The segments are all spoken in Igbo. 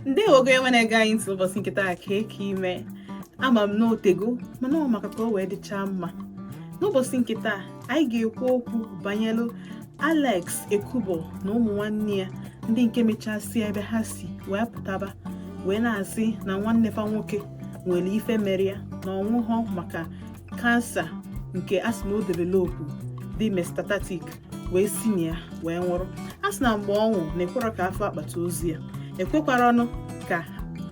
Ndewo gị onye na-ege anyị ntị ụbọchị nke taa. Ka eke ime ama m na otego, mana ọ maka ka o wee dịchaa mma. N'ụbọchị nke taa, anyị ga-ekwu okwu banyere Alex Ekubo na ụmụ nwanne ya, ndị nke mechasị ebe ha si wee pụtaba wee na-asị na nwanne fa nwoke nwere ife mere ya na ọnwụghọ maka kansa nke a sị na o develop dị metastatic wee si na ya wee nwụrụ. A sị na mgbe ọ nwụ na ekwerọ ka afọ akpati ozu ya, ekwekwara ọnụ ka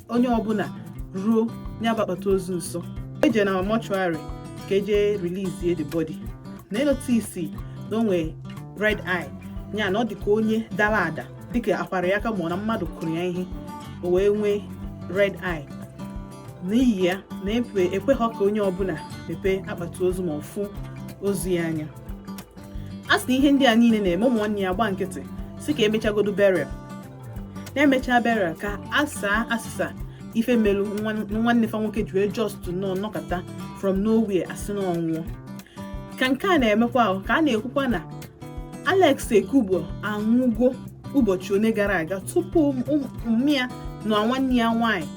onye ọbụla ruo ya bụ akpati ozu nso. Eje na mortuary ka eje release the body na e notice na o nwee red eye ya, na ọ dị ka onye dara ada, dịka akwara ya aka ma ọ na mmadụ kụrụ ya ihe, o wee nwee red eye. N'ihi ya na ekweghọ ka onye ọbụla mepee akpati ozu ma ọ fụ ozu ya anya. A sị na ihe ndị a niile na-eme, ụmụ nwanne ya gba nkịtị, si ka emechagodu burial, na-emecha burial ka a saa asịsa ife melu nwanne fa nwoke ji wee just nọ nnọkọta from nowhere asị na ọnwụọ. Ka nke a na-emekwa ahụ, ka a na-ekwukwa na Alex Ekubo anwụgo ụbọchị one gara aga tupu mummy ya na nwanne ya nwaanyị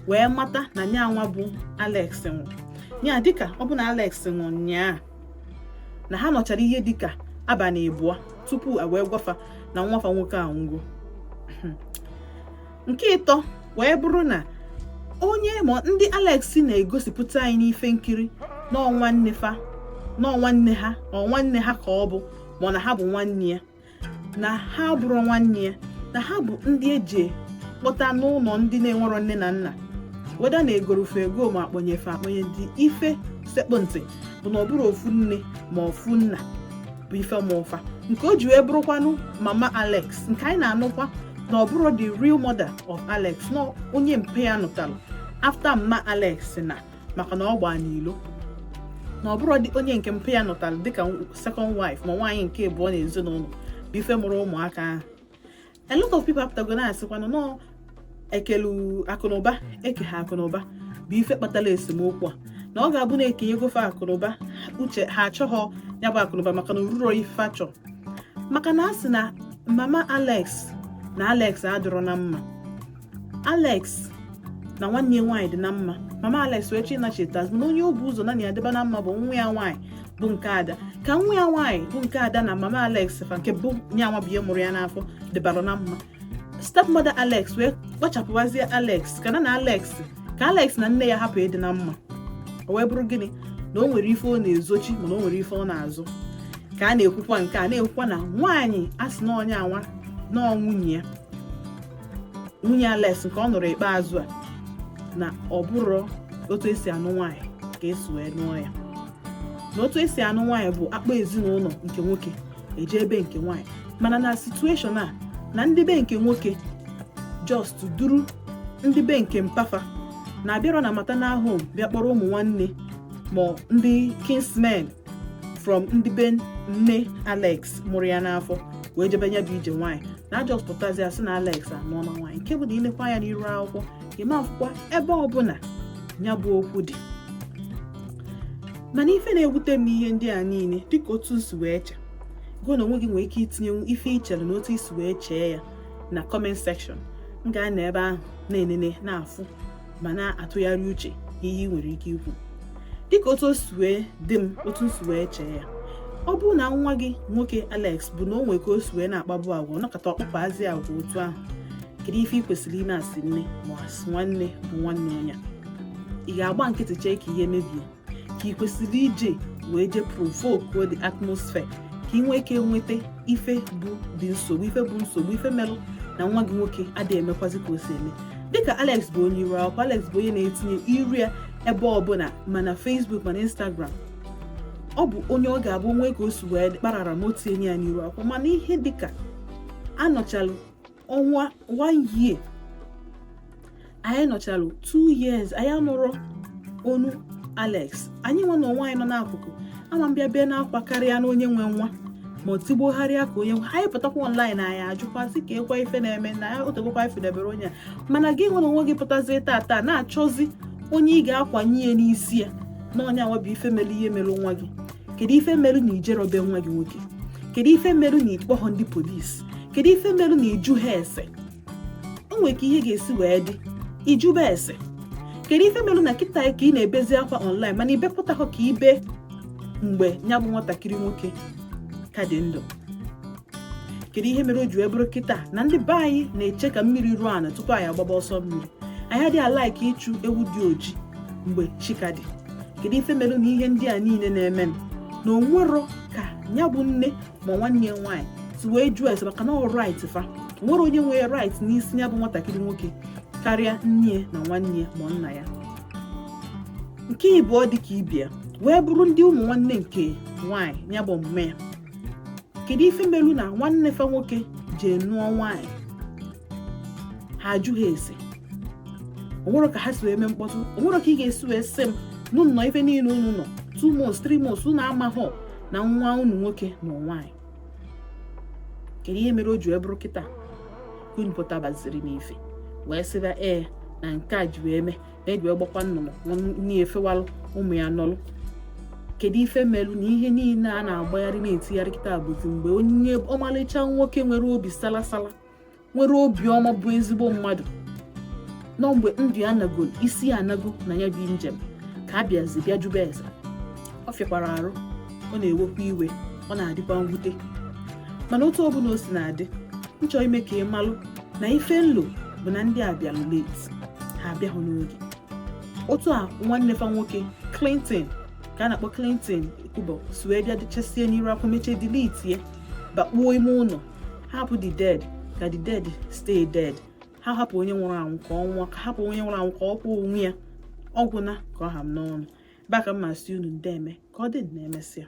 wee mata na nyanwa bụ Alex nwụ ya. Dịka ọ bụ na Alex nwụ nyaa, na ha nọchara ihe dịka abalị 2 tupu a wee gwafa na nwafa nwoke anwụgo. Nke ịtọ wee bụrụ na onye ma ndị Alex na-egosipụta anyị n'ife nkiri n'ọnwa fa n'ọnwanne ha, ọ nwanne ha ka ọ bụ, ma ọ na ha bụ nwanne ya, na ha bụrụ nwanne ya, na ha bụ ndị eji kpọta n'ụlọ ndị na-enwerọ nne na nna, weda na egorofe ego ma akpọnyefe akpọnye. Dị ife sekpụ ntị bụ na ọ bụrụ ofu nne ma ofu nna bụ ife ma ụfa nke o ji wee bụrụkwanụ mama Alex nke anyị na-anụkwa na ọ bụrụ the real mother of Alex, na onye mpe ya nụtalụ after mma Alex, na maka na ọ gbaa n'ilo, na ọ bụrụ dị onye nke mpe ya nụtalụ dịka second wife ma nwaanyị nke abụọ na ezinụlọ bụ ife mụrụ ụmụaka ahụ. A lot of people apụtago na-asịkwanụ nọọ ekelu akụnụba, eke ha akụnụba bụ ife kpatara esemokwu a, na ọ ga-abụ na ekenyegofe akụnụba uche ha achọghọ ya bụ akụnụba, maka na oruro ife achọ, maka na a sị na mama Alex na Alex adịrọ na mma. Alex na nwanne ya nwaanyị dị na mma. Mama Alex wee chọ ịnachita azụ, mana onye o bu ụzọ na ya debe na mma bụ nwa ya nwaanyị bụ nke ada. Ka nwa ya nwaanyị bụ nke ada na mama Alex fa, nke bụ nyanwa bụ ihe mụrụ ya n'afọ, dịbara na mma, stepmother Alex wee kpachapụwazie Alex ka na Alex, ka Alex na nne ya hapụ ịdị na mma. O wee bụrụ gịnị na o nwere ife ọ na-ezochi, mana o nwere ife ọ na-azụ. Ka a na-ekwukwa nke a, na-ekwukwa na nwaanyị a sị na onye anwa nọọ nwunye ya, nwunye Alex nke ọ nụrụ ikpeazụ a, na ọ bụrụ otu esi anụ nwaanyị ka esi wee nụọ ya, na otu esi anụ nwaanyị bụ akpa ezinụlọ nke nwoke eje ebe nke nwaanyị, mana na situation a na ndị be nke nwoke just duru ndị be nke mpafa na-abịarọ na maternal home bịa kpọrọ ụmụ nwanne ma ndị kinsmen from ndị be nne Alex mụrụ ya n'afọ wee jebe ya bụ ije nwaanyị, na just pụtazi asị na Alex anụọ na nwaanyị, nke bụ na ilekwa anya n'iru akwụkwọ, ịma akwụkwọ ebe ọbụla ya bụ okwu dị. Mana ife na-ewute m n'ihe ndị a niile, dịka otu nsi wee che, gụọ na onwe gị nwere ike itinyenwu ife i chere na otu isi wee chee ya na comment section. M ga-anọ ebe ahụ na-enene, na-afụ ma na-atụgharị uche n'ihe ị nwere ike ikwu. Dịka otu o si wee dị m, otu m si wee chee ya, ọ bụrụ na nwa gị nwoke Alex bụ na o nwee ka o si wee na-akpabu agwa, ọ nọkọta ọkpụkpazi agwa otu ahụ, kedu ife ị kwesịrị ime asị nne ma asị nwanne bụ nwanne onye a? Ị ga-agba nkịtị chee ka ihe mebie, ka ị kwesịrị ije wee jee provoke the atmosphere ka ị nwee ike nweta ife bụ dị nsogbu, ife bụ nsogbu, ife merụ na nwa gị nwoke adịghị emekwazi ka o si eme? Dịka Alex bụ onye iru akwụkwọ, Alex bụ onye na-etinye iru ya ebe ọbụla, mana Facebook mana Instagram, ọ bụ onye ọ ga-abụ nwee ka o si wee kparara ma o tinye ya n'iru akwụkwọ. Mana ihe dịka anọchalụ ọnwa, one year, anyị nọchalụ 2 years, anyị anụrụ onu Alex. Anyị nwe na onwe anyị nọ n'akụkụ ama mbịa bịa n'akwa karịa na onye nwe nwa ma ọ tigbuogharịa ka onye nwe anyị pụtakwa online, anyị ajụkwasị ka ekwe ife na-eme na ya otegokwa ife debere onye a. Mana gị nwe na onwe gị pụtazie tata na-achọzi onye ị ga-akwanye ya n'isi ya na onye anwa bụ ife mere ihe mere nwa gị. Kedu ife merụ na ijerobe nwa gị nwoke? Kedu ife merụ na ịkpọghọ ndị polisi? Kedu ife merụ na ịjụ ha ese? O nwere ka ihe ga-esi wee dị ijube ese. Kedu ife merụ na kịta ka ị na-ebezi akwa online, mana ibepụtaghọ ka ibe mgbe ya bụ nwatakịrị nwoke ka dị ndụ? Kedu ihe mere o ji wee bụrụ kịta na ndị be anyị na-eche ka mmiri ruo ana tupu anyị agbaba ọsọ mmiri? Anyị adịghị alaiki ịchụ ewu dị oji mgbe chi ka dị. Kedu ife mere na ihe ndị a niile na-eme na onwero ka ya bụ nne ma nwanne ya nwaanyị si wee jụọ ese? Maka na ọ right fa, onwere onye nwere right n'isi ya bụ nwatakịrị nwoke karịa nne na nwanne ya ma nna ya. Nke ịbụọ, dị ka ibia wee bụrụ ndị ụmụ nwanne nke nwaanyị ya bụ omume ya, kedu ife melu na nwanne fa nwoke jee nụọ nwaanyị, ha ajụghị ese? Onwere ka ha si wee mee mkpọtụ? Onwere ka ị ga-esi wee sị m n'ụnụ nọ ife niile unu nọ 2 months, 3 months, unu amaghọ na nwa unu nwoke na nwaanyị? Kedu ihe mere o ji wee bụrụ kịta ka unu pụtabaziri n'ife wee sịba ee na nke a ji wee mee na eji wee gbakwa nnụnụ nne efewalụ ụmụ ya nọlụ? Kedu ife melụ na ihe niile a na-agbagharị na-etigharị kịta bụzi mgbe onye ọmalịcha nwoke nwere obi salasala, nwere obi ọma, bụ ezigbo mmadụ nọ mgbe ndụ ya nago isi ya anago na ya bụ njem, ka a bịazi bịa jụba eze? Ọ fịakwara arụ, ọ na-ewekwa iwe, ọ na-adịkwa mwute. Mana otu ọbụla o si na-adị, m chọrọ ime ka ị malụ na ife nlo bụ na ndị a bịalụ late, ha abịaghị n'oge. Otu a nwanne fa nwoke Clinton, ka a na-akpọ Clinton Ekubo, si wee bịa chesie n'iru akwụkwọ, mechie, delete, bakpuo ime ụlọ, hapụ the dead ka the dead stay dead. Ha hapụ onye nwụrụ anwụ ka ọ nwụọ, ka hapụ onye nwụrụ anwụ ka ọ kwụọ onwe ya. Ọgwụ na ka ọ ha m n'ọnụ ebe a ka m ma si unu ndeme ka ọ dị na emesịa.